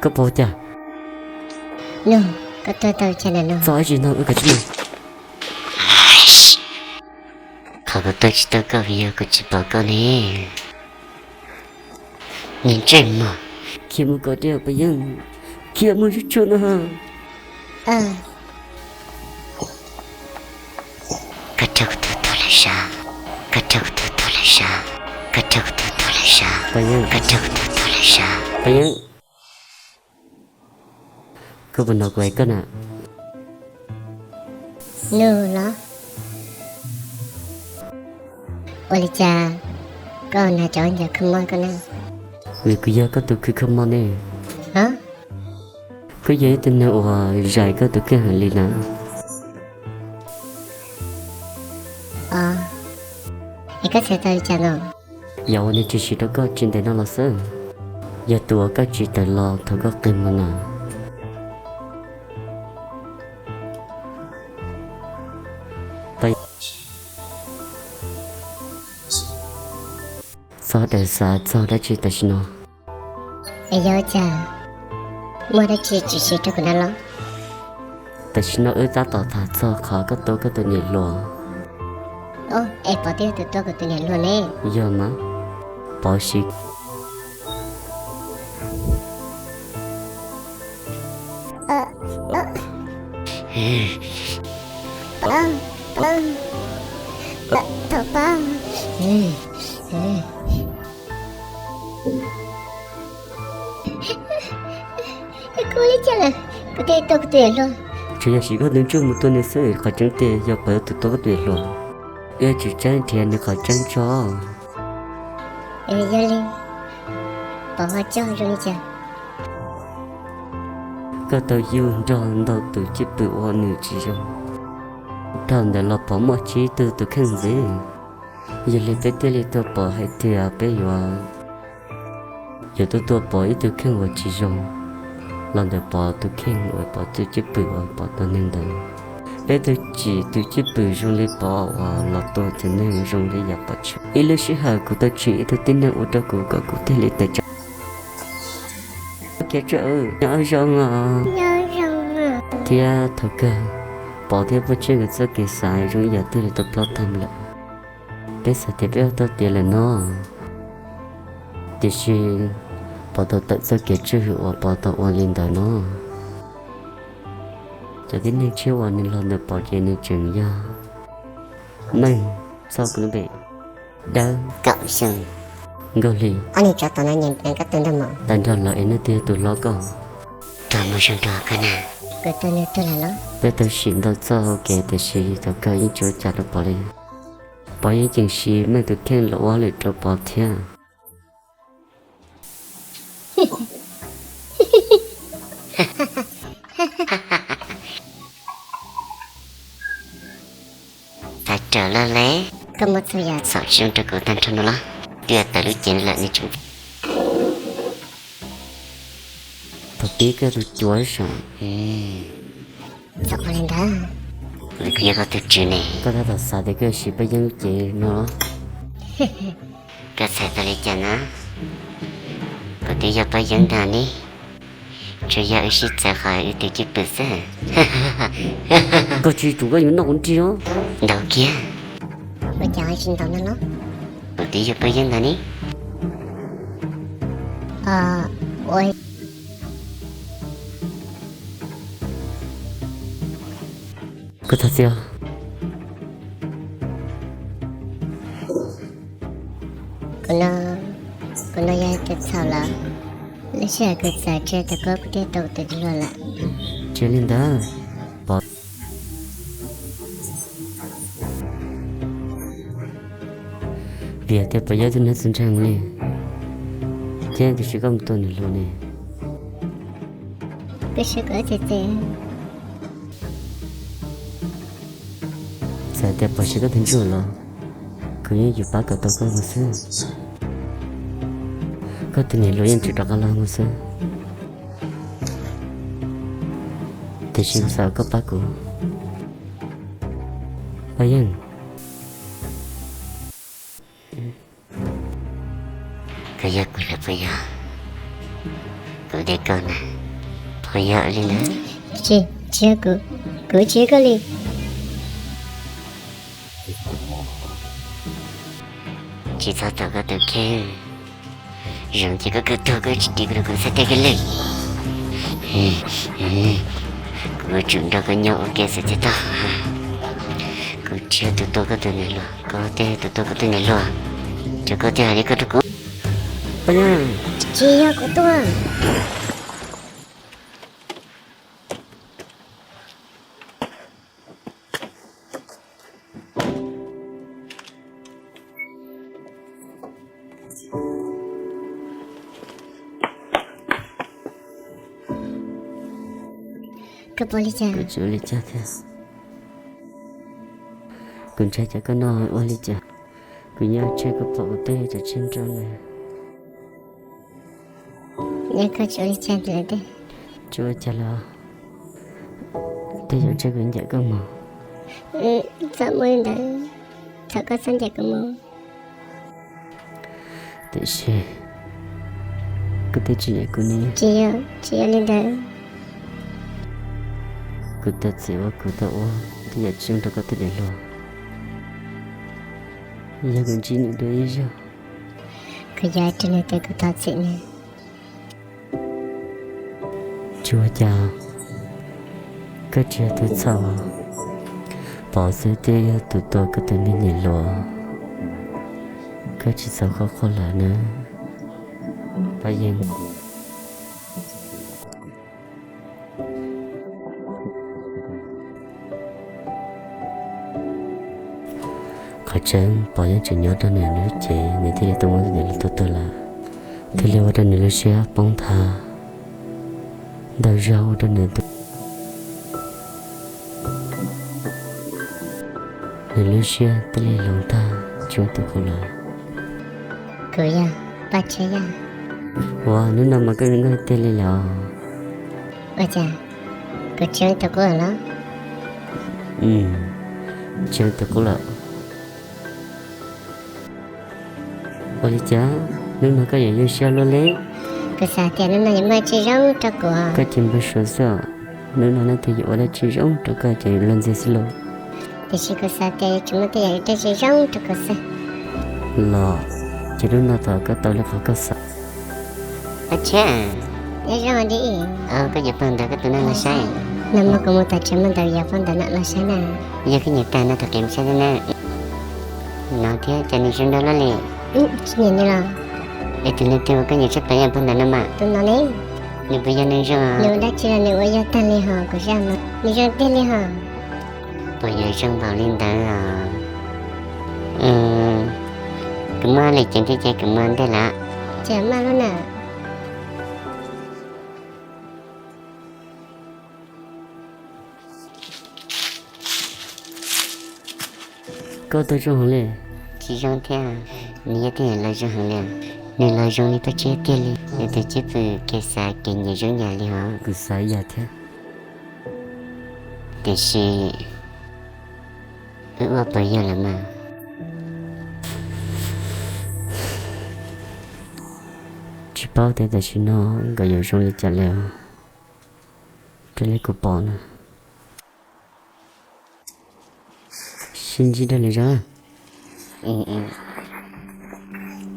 Koj pom cas? Nug, koj tuaj tau cas na nug? Txog ib tsis nug wb kav tsij mus. Qhov kuv tuaj tsis tau koj vim yog kuv tsis pom koj ne. Niag ntsej muag. Khiav mus kom deb Paj Yeeb, khiav mus tsuag tsuag no. Koj rau kuv tug tuag lawm sas, koj rau kuv tug tuag lawm sas, koj rau kuv tug tuag lawm sas, Paj Yeeb, koj rau kuv tug tuag lawm sas, Paj Yeeb. Koj puas hnov kuv hais koj na? Nug los? Ua li cas koj hnav cov ncaws kho mob koj ne? Vim kuv yog koj tus khwv kho mob ne. Koj yog ib tug neeg uas zais koj tus kheej heev li na. Es koj txhais tau li cas no? Yog ua niag tsis siv rau koj tsis ntev no los xwb, yog tus uas koj tsis tawm los thaum koj qeeg mus na. Txog daws xav txog dab tsi tam sim no? Es yog ua cas muaj dab tsi tsis siv rau kuv na los? Tam sim no wb tab tom tham txog qhov koj tua koj tus niam hluas. Es Pov twb yog tus tua kuv tus niam hluas ne. Yog mas, Pov siv. Thaum Pov, kuv ua li cas lawm, kuv twb tua kuv tus niam hluas. Tsuas yog siv koj tus ntsuj mus tua nws xwb, qhov tseeb tiag yog Pov yog tus tua koj tus niam hluas. Wb yuav tsum tseeb nrhiav nws qhov tseeb tso. Yog li, Pov ho coj zoo li cas? Koj tau yug nrog ntau tus cwj pwm ua nws tsis zoo. Dhau ntawd los Pov muaj tsib tug tus kheej ntxiv. Yog li peb thiaj li tuaj pom hais tias peb yuav, yuav tuaj tua Pov ib tug kheej uas tsis zoo los ntawm Pov tus kheej uas Pov tus cwj pwm uas Pov tua neeg ntawd. Peb tug tsim tus cwj pwm zoo li Pov uas los tua txiv neej zoo li yam Pov tshaj. Ib lub sij hawm kuv tau tsim ib tug tib neeg ua rau kuv kom kuv thiaj li tawm tsam. Kev tsa nyob zoo os. Thiab thaum kawg Pov thiab Paj Tsheej nkawd txoj kev xav zoo ib yam twg li tau ploj tag lawm. Peb xav tias peb ua tau tiav lawm no, tiam sis Pov tau tawm txoj kev tswj hwm uas Pov tau ua li ntawd no. Cov tib neeg tshiab uas nws los ntawm Pov ces nws tseem yog Meej, txoj kab npe Dawb, Kaum Xyoo, Nkauj Hli. Ob niag tsov tom no nyiam nyiam koj tus nraug mos. Tag nrho los es nej twg yog tus hlob koj? Tuag mus zoo dua koj na. Kuv tus nraug tuag lawm los? Peb tau sim ntau txoj hau kev tiam sis thaum kawg yeej tsis ua cas rau Pov li. Pov yeej tseem siv Meej tus kheej los ua lwm rau Pov thiab. Txav raws laj le. Koj muaj txhua yam xaum zoo rau kuv tag nrho no los? Twb tawm lub cev lawm nws tseem tau pib koj tus cuav saum. Txaum li ntawd, kuv yog koj tus tswv ne. Koj tab tom xav tias koj siv Paj Yeeb lub cev no los? Koj txhais tau li cas na? Kuv twb yog Paj Yeeb ntag ne. Tsuas yog wb sib txawv qhov wb tus cwj pwm xwb. Koj tsis tsum koj yuav noj kuv nrig os. Ntaus kiag. Ua cas tsis ntaus no los? Kuv twb yog Paj Yeeb ntag ne. Koj txhob txia. Kuv no yog tus txhaum lawm. Lub sij hawm kuv txawm tsis tau koj kuv twb tau tus hluas lawm. Tsis li ntawd, Pov. Vim tias Pov yog tus neeg txawj ntseeg li, thiab tiam sis koj mus tua nws hluas ne. Txawm tias Pov siv koj tus ntsuj los, kuv yeej yuav pab kom tau koj mus xwb. Koj tus niam hluas yeej tseem rov qab los mus xwb. Tiam sis kuv xav kom koj pab kuv. Paj Yeeb. Koj yog kuv lawm puas yog? Kuv tias koj na, puas yog li ntawd? Tsis, tsis yog kuv, kuv tsis yog koj li. Tsis txhob tom koj tus kheej, zoo ces koj kawg tuag koj tsis ris kuv rau kuv xwb tiag kawg li. Kuv yuav tsum nrog koj nyob ua ke xwb thiaj tau. Kuv tsis yog tus tua koj tus niam hluas, koj thiaj yog tus tua kuv tus niam hluas. Ces koj thiaj hais li ko rau kuv. Tsis yog kuv tua. Koj puas ua li cas? Kuv tsis ua li cas thiab. Kuv ntshai tsam koj no ua li cas, kuv nyob tsam koj pom kuv tej cov tsheej nrog na. Yog koj tsis ua li cas lawm, tsis ua cas los tej zaum tsam kuv ncaim koj mus. Txhob ua li ntawd, thov koj txhob ncaim kuv mus. Tiam sis koj twb tsis ncaim kuv ne. Tsis yog, tsis yog li ntawd. Kuv tau txim uas kuv tau ua tej yam tsis zoo rau koj tus niam hluas. Yog kuv ntsib nws dua ib zaug, kuv yuav ua rau nws tias kuv thov txim na. Tsis ua cas, koj tsis yog tus txhaum, Pov xwb thiaj yog tus tua koj tus me niam hluas. Koj tsis txhob khuj qhuav lawm na, Paj Yeeb. Qhov tseeb Pov yeej tseem nyob rau nws lub cev, nws thiaj li tau muab nws lub tuag tuag lawm, thiaj li ua rau nws lub siab poob nthav ntau zaug ua rau nws tus, nws lub siab thiaj li hloov tag tsis muaj tus qub lawm. Kuv yog Paj Tshiab Yaj. Ua, hnub no mas koj zoo nkauj tiag li los? Ua cas, kuv tsis muaj tus qub lawm los? Tsis muaj tus qub lawm. Ua li cas hnub no koj yuav zoo siab luaj li? Kuv xav tias hnub no yuav muaj dab tsi zoo rau kuv. Koj ces npau suav xwb os. Hnub no leej twg yuav ua dab tsi zoo rau koj ces luag ntxhi xwb lauj. Tiam sis kuv xav tias yuav tsum muaj tej yam dab tsi zoo rau kuv xwb. Los, ces hnub no thov koj tau li qhov koj xav. Paj Tshiab, nyob zoo li. Koj yuav pog ntawd koj tus neeg los saib. No mas kuv mus tom tsev muaj ntawd yuav pog ntawd no los saib na. Yog koj nyiam tag no thov qiv saib na. No thiab cas nws zoo nraug luaj li. Tsis nyiam li los? Es tus neeg twg uas koj nyiam tshaj plaws yog pog ntawd no mas. Tus no ne. Nws puas yog neeg zoo? Nws ua dab tsi los nws ua yog tag li hos kuv zaj no. Nws zoo tiag li hos. Puas yuav zoo npaum li ntawd os? Kuv muaj hauj lwm ceev thiab ces kuv mus ntej lawm. Ces maj lub na. Koj tuaj zoo heev li. Tsis zoo thiab, nws yog tej yam los zoo heev li. Nws los zoo li Paj Tshiab tiag li, yog tus cwj pwm kev xav kev nyiam zoo yam li hos. Kuv xav ib yam thiab. Tiam sis wb ua puas yog lawm mas? Tsis paub tias tam sim no nkawd yuav zoo li cas lawm, raws li kuv pom na. Sib ntsib dua lwm zaus.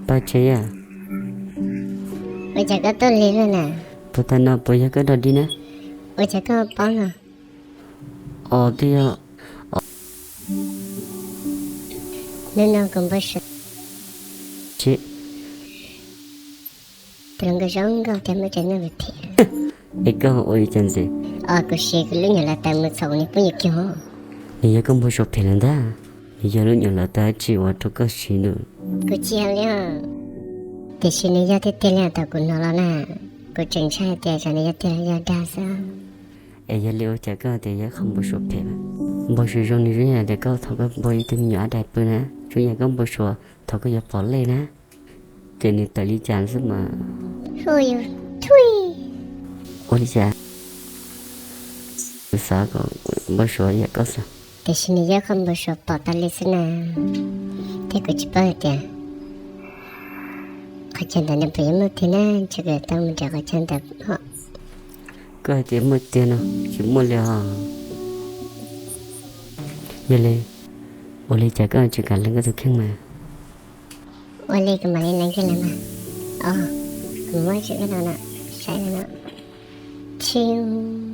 Paj Tshiab Yaj. Ua cas koj tuaj lig luaj na? Puag ta no puas yog koj dog dig na? Ua cas koj paub no? Os, twb yog. Hnub no kuv npau suav. Tsis. Tus hluas nkauj zoo nkauj tiag muaj tsev neeg lus thiab. Es koj ua li cas ntxiv? Os, kuv siv kuv lub nyuag lav taws mus txhom kuv niag phooj ywg kiag hos. Nws yog koj npau suav phem lawm ntag. Nws yog lub nyuag lav taws dab tsi uas rau koj siv nws? Kuv tsis yog li os. Tiam sis nws yog tiag tiag li thaum kuv hnov los na, kuv tseem ntshai hais tias tsam nws yog tiag los yog dag xwb. Es yog li ua cas koj tias yog qhov npau suav phem? Npau suav zoo nws zoo yam tias koj thaum koj npau ib tug me nyuam ab dais pw na, zoo yam koj npau suav thaum koj yuav pom lej na. Ces nws tawm li cas xwb mas. Ua li cas? Kuv xav kom npau suav yam koj xwb. Tiam sis nws yog qhov npau suav pom tag li xwb na, thiab kuv tsis paub hais tias Qhov chaw ntawd nws puas yuav muaj tiag na, ntshe kuv tau mus nrhiav qhov chaw ntawd ho. Koj hais tias muaj tiag no, tsis muaj li os. Yog li, ua li cas koj tsis kam lees koj tus kheej mas? Ua li kuv mam li lees kiag lawm mas. Os, kuv muab tso koj no na, saib no. Tsis